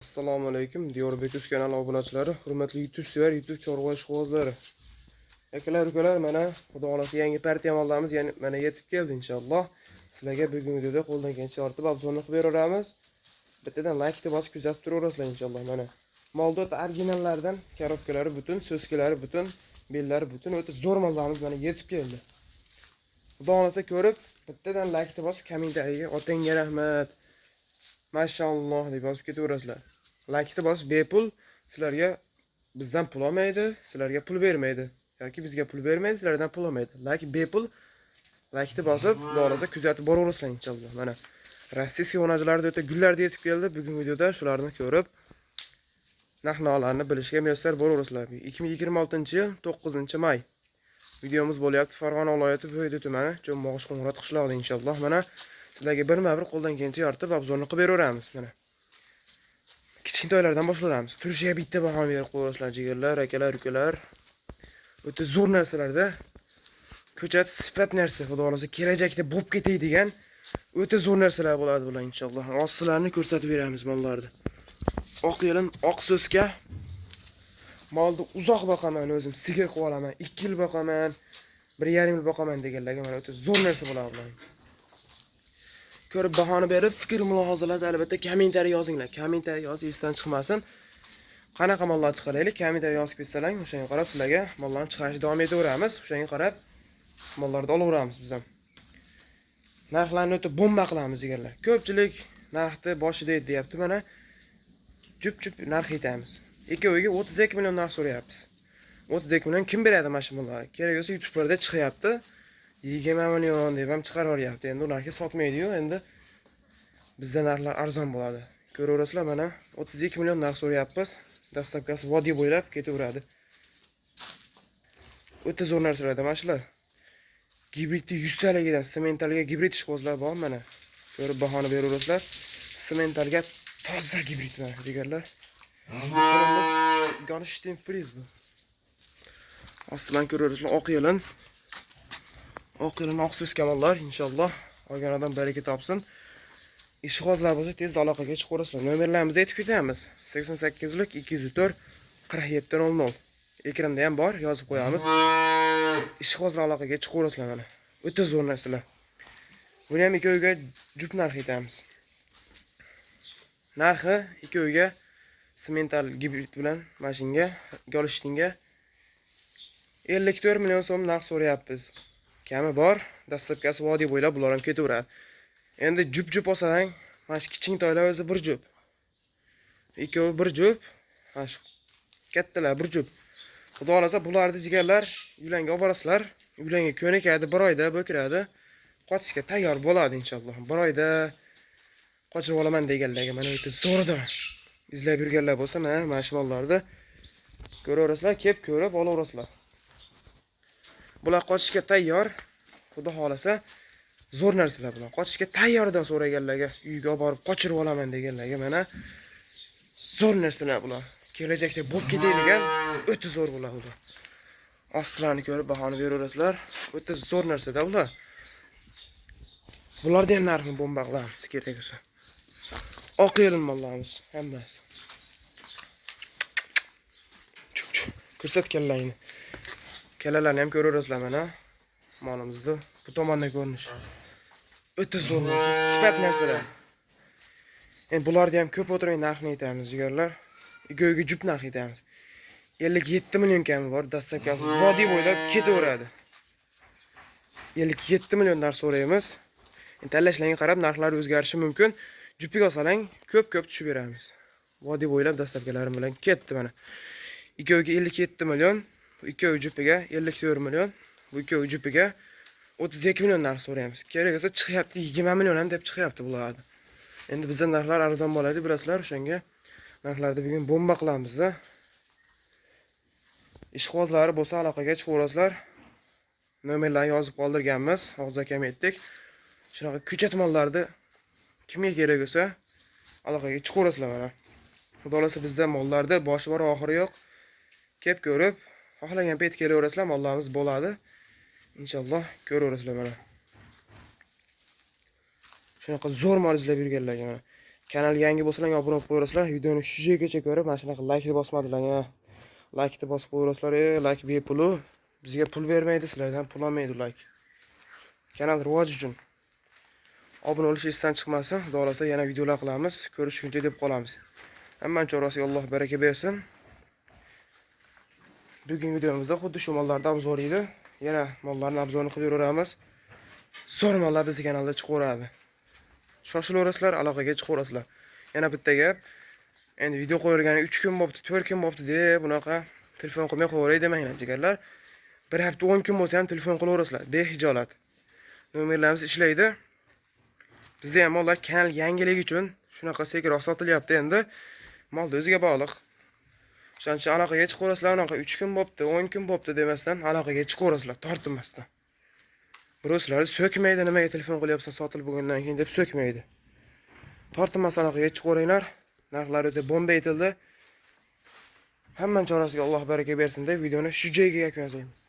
Assalomu alaykum, Diyorbek Uz kanali obunachilari, hurmatli YouTube sevar, YouTube chorva ishqibozlari. Akalar, ukalar, mana Xudo xolasa yangi partiya mollarimiz yana mana yetib keldi inshaalloh. Sizlarga bugungi videoda qo'ldan kelgancha yoritib obzorni qilib beraveramiz. Bittadan like bosib kuzatib turaverasizlar inshaalloh mana. Molda o'ta originallardan, korobkalari butun, so'skalari butun, bellari butun, o'ta zo'r mollarimiz mana yetib keldi. Xudo xolasa ko'rib, bittadan like bosib kommentariyaga otangga rahmat, mashalloh deb yozib ketaverasizlar. Like'ni bosib bepul, sizlarga bizdan pul olmaydi, sizlarga pul bermaydi yoki bizga pul bermaydi, sizlardan pul olmaydi. Like bepul, like'ni bosib, Xudo xolasa kuzatib boraverasizlar inshaalloh. Mana rossiyskiy onajolarda o'ta gullar yetib keldi. Bugungi videoda shularni ko'rib, narx-navolarni bilishga muyassar bo'laverasizlar. 2026-yil 9-may videomiz bo'lyapti. Farg'ona viloyati Bo'ydi tumani, Cho'mog'ish Qo'ng'irot qishlog'ida inshaalloh. Mana sizlarga birma-bir qo'ldan kelgancha yoritib obzorni qilib beraveramiz. Mana kichkintoylardan boshlaymiz. Turishiga bitta baho berib qo'yasizlar, jigarlar, akalar, ukalar. O'ta zo'r narsalarda ko'chat sifat narsa, Xudo xolasa kelajakda bo'lib ketadigan o'ta zo'r narsalar bo'ladi bular inshaalloh. Ostilarni ko'rsatib beramiz mollarni. Oq yelin, oq so'ska. Molni uzoq boqaman o'zim, sigir qilib olaman, 2 yil boqaman, 1,5 yil boqaman deganlarga mana o'ta zo'r narsa bo'ladi bular. Ko'rib bahoni berib, fikr mulohazalarni albatta kommentariy yozinglar. Kommentariy yozish esdan chiqmasin. Qanaqa mollar chiqaraylik, kommentariy yozib ketsalar, o'shanga qarab sizlarga mollarni chiqarishni davom etaveramiz. O'shanga qarab mollarni olaveramiz biz ham. Narxlarni o'ta bomba qilamiz deganlar. Ko'pchilik narxni boshida edi deyapti. Mana jup-jup narx aytamiz. Ikkoviga 32 million narx so'rayapmiz. 32 million kim beradi mana shu mollarni? Kerak bo'lsa YouTube'larda chiqyapti. 20 million deb ham chiqarib yuboryapti. Endi ularga sotmaydi-yu, endi bizda narxlar arzon bo'ladi. Ko'raverasizlar, mana 32 million narx so'rayapmiz. Dastlabkasi vodiy bo'ylab ketaveradi. O'ta zo'r narsalarda mana shular. Gibridni 100 taligidan sementalga gibrid ishqibozlar bor mana. Ko'rib bahoni beraverasizlar. Sementalga toza gibrid mana deganlar. Birimiz Golstein Friz bu. Ostidan ko'raverasizlar, oq yelin. Oq yelin, oq so'z mollar inshaalloh. Olgan odam baraka topsin. Ishqibozlar bo'lsa tez aloqaga chiqaverasizlar. Nomerlarimizni aytib ketamiz. 88 204 47 00. Ekranda ham bor, yozib qo'yamiz. Ishqibozlar aloqaga chiqaverasizlar mana. O'ta zo'r narsalar. Buni ham ikkoviga jup narx aytamiz. Narxi ikkoviga semental gibrid bilan mashinga, Golshtinga 54 million so'm narx so'rayapmiz. Kami bor, dastlabkasi vodiy bo'ylab bular ham ketaveradi. Endi jup-jup olsang, mana shu kichkintoylar o'zi bir jup. Ikkovi bir jup, mana shu kattalar bir jup. Xudo xolasa bularni jigarlar uylanga olib borasizlar. Uylanga ko'nikadi, bir oyda bo'kiradi. Qochishga tayyor bo'ladi inshaalloh. Bir oyda qochib olaman deganlarga mana o'ta zo'rda izlab yurganlar bo'lsa, mana shu mollarni ko'raverasizlar, kelib ko'rib olaverasizlar. Bular qochishga tayyor. Xudo xolasa zo'r narsalar bular. Qochishga tayyordan so'raganlarga, uyga olib borib qochirib olaman deganlarga mana zo'r narsalar bular. Kelajakda bo'lib ketadigan o'ta zo'r bular bular. Ostilarni ko'rib bahoni beraverasizlar. O'ta zo'r narsada bular. Bularni ham narxini bomba qilamiz kerak bo'lsa. Oq yelin mollarimiz hammasi. Ko'rsat kallangni. Kallalarni ham ko'raverasizlar mana. Molimizni bu tomondan ko'rinishi. O'ta zo'r narsa, sifat narsalar. Endi bularni ham ko'p o'tirmay narxini aytamiz, jigarlar. Ikkoviga jup narx aytamiz. 57 million kami bor, dastlabkasi vodiy bo'ylab ketaveradi. 57 million narx so'raymiz. Endi tanlashlarga qarab narxlar o'zgarishi mumkin. Jupiga olsalang ko'p-ko'p tushib beramiz. Vodiy bo'ylab dastlabkalarim bilan ketdi mana. Ikkoviga 57 million, bu ikkovi jupiga 54 million, bu ikkovi jupiga 32 million narx so'raymiz. Kerak bo'lsa chiqyapti 20 million ham deb chiqyapti bular. Endi bizda narxlar arzon bo'ladi, bilasizlar, o'shanga narxlarni bugun bomba qilamiz-da. Ishqibozlari bo'lsa aloqaga chiqaverasizlar. Nomerlarni yozib qoldirganmiz, og'zaki ham aytdik. Shunaqa ko'chat mollarni kimga kerak bo'lsa aloqaga chiqaverasizlar mana. Xudo xolasa bizda mollarda boshi bor, oxiri yo'q. Kelib ko'rib, xohlagan payt kelaverasizlar, mollarimiz bo'ladi. Inshaalloh ko'raverasizlar mana. Shunaqa zo'r mol izlab yurganlarga mana. Kanal yangi bo'lsalar obuna bo'lib qo'yasizlar. Videoni shu joygacha ko'rib, mana shunaqa laykni bosmadilar, ha. Laykni bosib qo'yasizlar, layk bepul. Bizga pul bermaydi, sizlardan pul olmaydi layk. Kanal rivoji uchun. Obuna bo'lish esdan chiqmasin. Xudo xolasa yana videolar qilamiz. Ko'rishguncha deb qolamiz. Hammani chorasiga Alloh baraka bersin. Bugungi videomizda xuddi shu mollarni обзор edi. Yana mollarni обзор ini qilib yuraveramiz. Zo'r mollar bizni kanalda chiqaveradi. Shoshilaverasizlar, aloqaga chiqaverasizlar. Yana bitta gap. Endi video qo'yilgani 3 kun bo'pti, 4 kun bo'pti deb bunaqa telefon qilmay qo'yaveray demanglar, jigarlar. Bir hafta 10 kun bo'lsa ham telefon qilaverasizlar, behijolat. Nomerlarimiz ishlaydi. Bizda ham mollar kanal yangiligi uchun shunaqa sekinroq sotilyapti endi. Molni o'ziga bog'liq. O'shaning uchun aloqaga chiqaverasizlar, unaqa 3 kun bo'pti, 10 kun bo'pti demasdan aloqaga chiqaverasizlar, tortinmasdan. Birov sizlarni so'kmaydi, nimaga telefon qilyapsan sotilib bo'lgandan keyin deb so'kmaydi. Tortinmasdan aloqaga chiqaveringlar. Narxlar o'ta bomba aytildi. Hammani chorasiga Alloh baraka bersin deb videoni shu joyga yakunlaymiz.